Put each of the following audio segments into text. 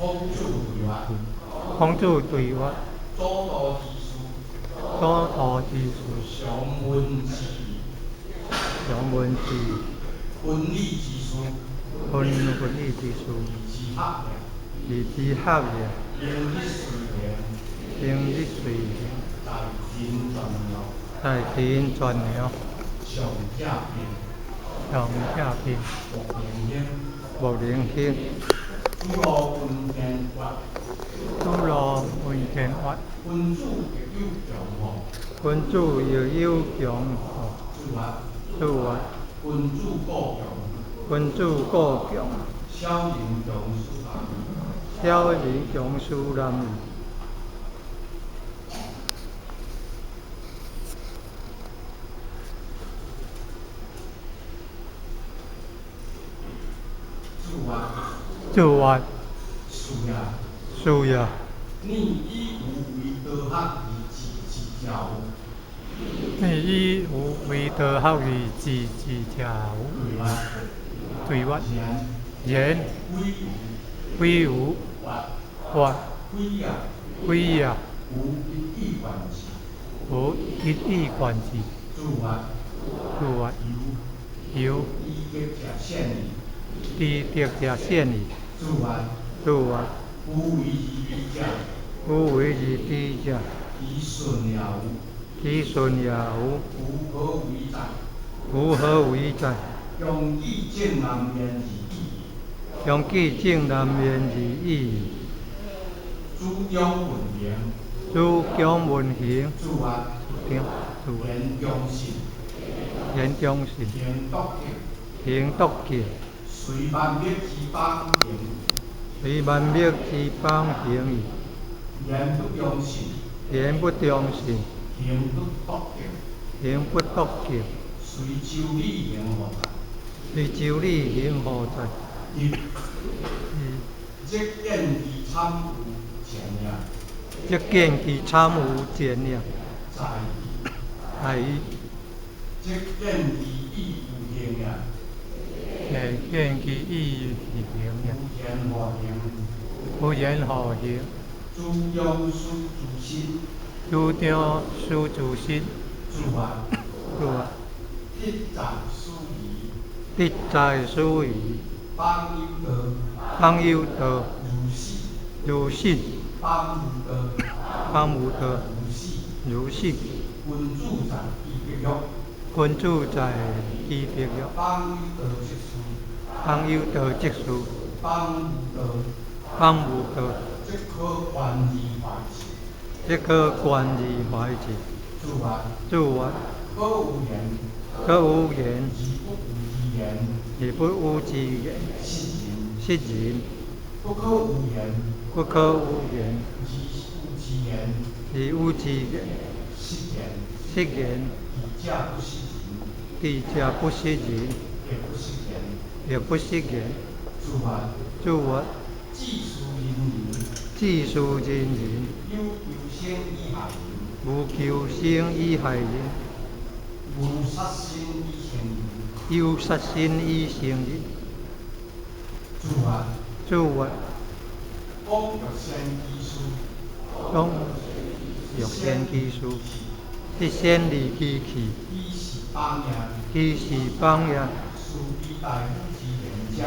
孔子對話，孔子對話，左道之師，左道之師，常聞之義，常聞之義，分理之師，分分理之師，二之學也，二之學也，平日隨行，平日隨行，在天傳揚，在天傳揚，上者平，上者平，莫能興，莫能興。主路文天活，主路文天活，君子亦有強吼，君子亦有強吼。子啊，子啊，君子固強，君子固強。小人強使男，小人強使男。子啊，子啊，是啊，是啊。你以有為道學而自治者有？你以有為道學而自治者有？對嗎？對嗎？言。鬼鬼有。活。活。鬼啊。鬼啊。有一以貫之。有一以貫之。子啊。子啊。由。由。知德者善矣。知德者善矣。子啊。子啊。無為而治者。無為而治者。其順也有。其順也有。吾何為哉？吾何為哉？強記正南面而已。強記正南面而已。主張文明。主張文明。子啊。子啊。言忠信。言忠信。行篤行。行篤行。隨萬物之邦行。隨萬物之邦行矣。言不忠信。言不忠信。行不篤行。行不篤行。隨周禮行何在？隨周禮行何在？一。則見其慘有前也。則見其慘有前也。在在矣。則見其意有形也。則見其意有形也。無言何行？無言何行？主張思自新。主張思自新。子啊。子啊。德在始矣。德在始矣。邦有道。邦有道。如死。如死。邦無道。邦無道。如死。如死。君子在其德育。君子在其德育。邦有道則仕。邦有道則仕。邦無道。邦無道。則可觀而懷之。則可觀而懷之。子啊。子啊。可有言。可有言。而不有之言。而不有之言。失仁。失仁。不可有言。不可有言。而有之言。而有之言。失言。失言。智者不失仁。智者不失仁。亦不失言。亦不失言。子啊。子啊。志事仁人。志事仁人。有求生以害人。無求生以害人。有殺身以成仁。有殺身以成仁。子啊。子啊。講欲先其事。講欲先其事。必先利其器。以是邦也。其是邦也。事其大夫之賢者。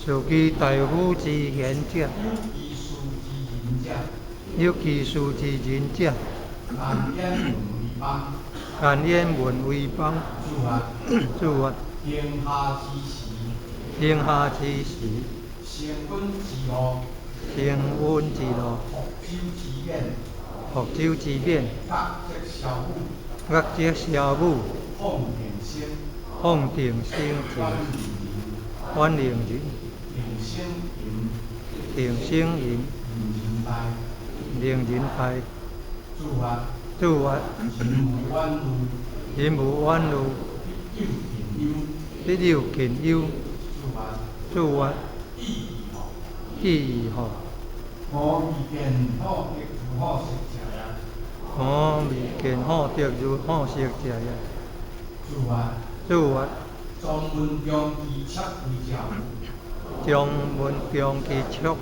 事其大夫之賢者。有其事之仁者。有其事之仁者。難掩門為邦。難掩門為邦。子啊。子啊。天下之時。天下之時。成君之路。成君之路。覆舟之免。覆舟之免。惡則消武。惡則消武。放定生。放定生。遠離人。定生淫。定生淫。寧人大。寧人大。子啊。子啊。人無遠慮。人無遠慮。必有近憂。必有近憂。子啊。子啊。意義何？意義何？吾未見好德如好色者也。吾未見好德如好色者也。子啊。子啊。莊文中其妾為者有？將文將其觸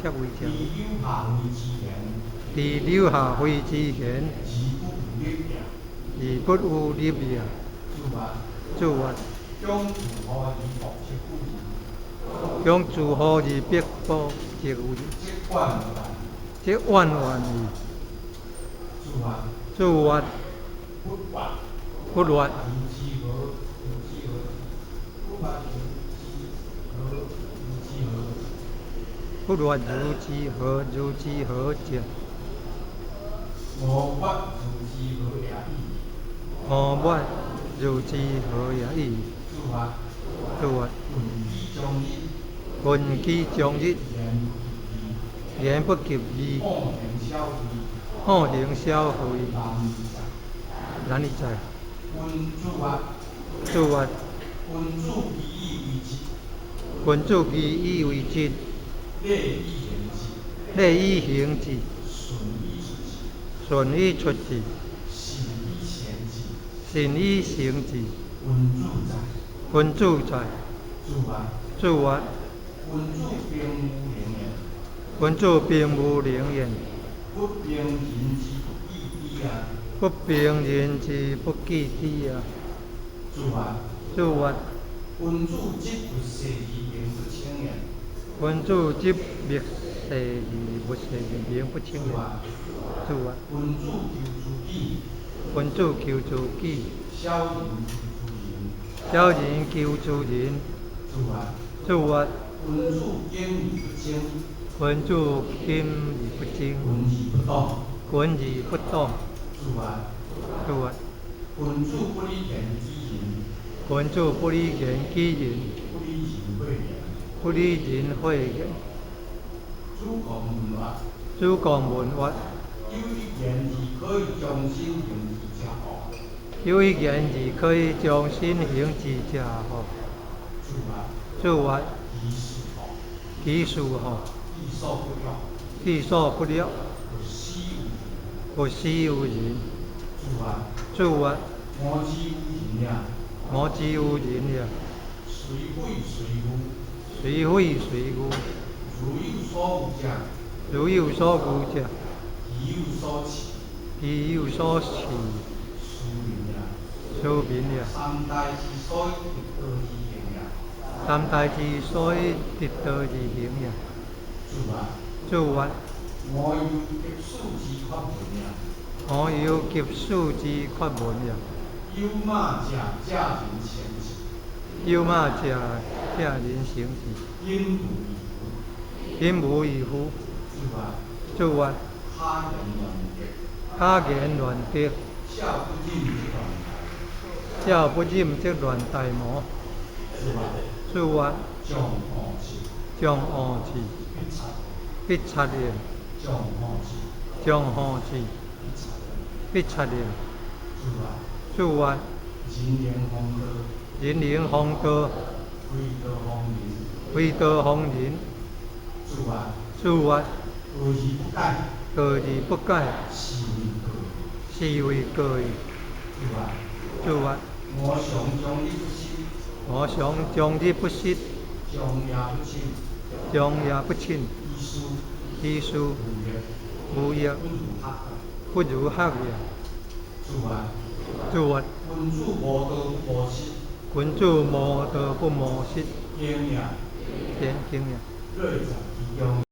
切為者，除柳下惠之言，除柳下惠之言，而不有立也。而不有立也。注啊，注啊，將自何而復則有，將自何而必報則有，則怨怨。則怨怨矣。注啊，注啊，不怨。不怨。如之何？如之何？不怨如之何？如之何？不怨如之何？如之何者？無法如之何也已。無法如之何也已。注啊，注啊，問機將日，問機將日，言不及義，言不及義，惡行小惠，惡行小惠，難以在。難以在。君子啊，注啊，君子以以為質，君子以以為質，禮以行之，禮以行之，順以出之，順以出之，信以成之。信以成之。君子在。君子在。注啊，注啊，君子兵無寧言，君子兵無寧言，不憑人之不記之啊。不憑人之不記之啊。注啊，注啊，君子執物細而名不清言。君子執物細而不細名不清言。注啊，注啊，君子求諸己，君子求諸己，小人求諸人。小人求諸人。注啊，注啊，君子謹而不爭，君子謹而不爭，群而不黨。群而不黨。注啊，注啊，君子不立言己人，君子不立言己人，不立人詈言。不立人詈言。子貢問曰：子貢問曰：有一言而可以將身行之者乎？有一言而可以將身行之者乎？注啊，注曰：其事乎？其事乎？己所不欲，己所不欲，勿施於人。勿施於人。注啊，注曰：吾之有人也，吾之有人也，隨毀隨誤，隨毀隨誤，如有所有者，如有所有者，其有所恃，其有所恃，斯民也。斯民也。三代之所以得道而行也。三代之所以得道而行也。注啊，注曰：吾猶及死之缺文也。吾猶及死之缺文也。有馬者，者人成之；有馬者，者人成之。忍無異乎？忍無異乎？注啊，注曰：巧言亂德，巧言亂德，照不染則亂大。照不染則亂大魔。注啊，注曰：將惡志，將惡志，必察；必察也。將惡志，將惡志，必察。必察也。注啊，注曰：人言風道，人言風道，非道風人。非道風人。注啊，注曰：道而不改，道而不改，是為過矣。是為過矣。注啊，注曰：吾常終日不息，吾常終日不息，終夜不寢，終夜不寢，以思以思無益，無益，不如學。不如學也。注啊，注曰：君子無道不謀食，君子無道不謀食，經也，經經也。樂在其中。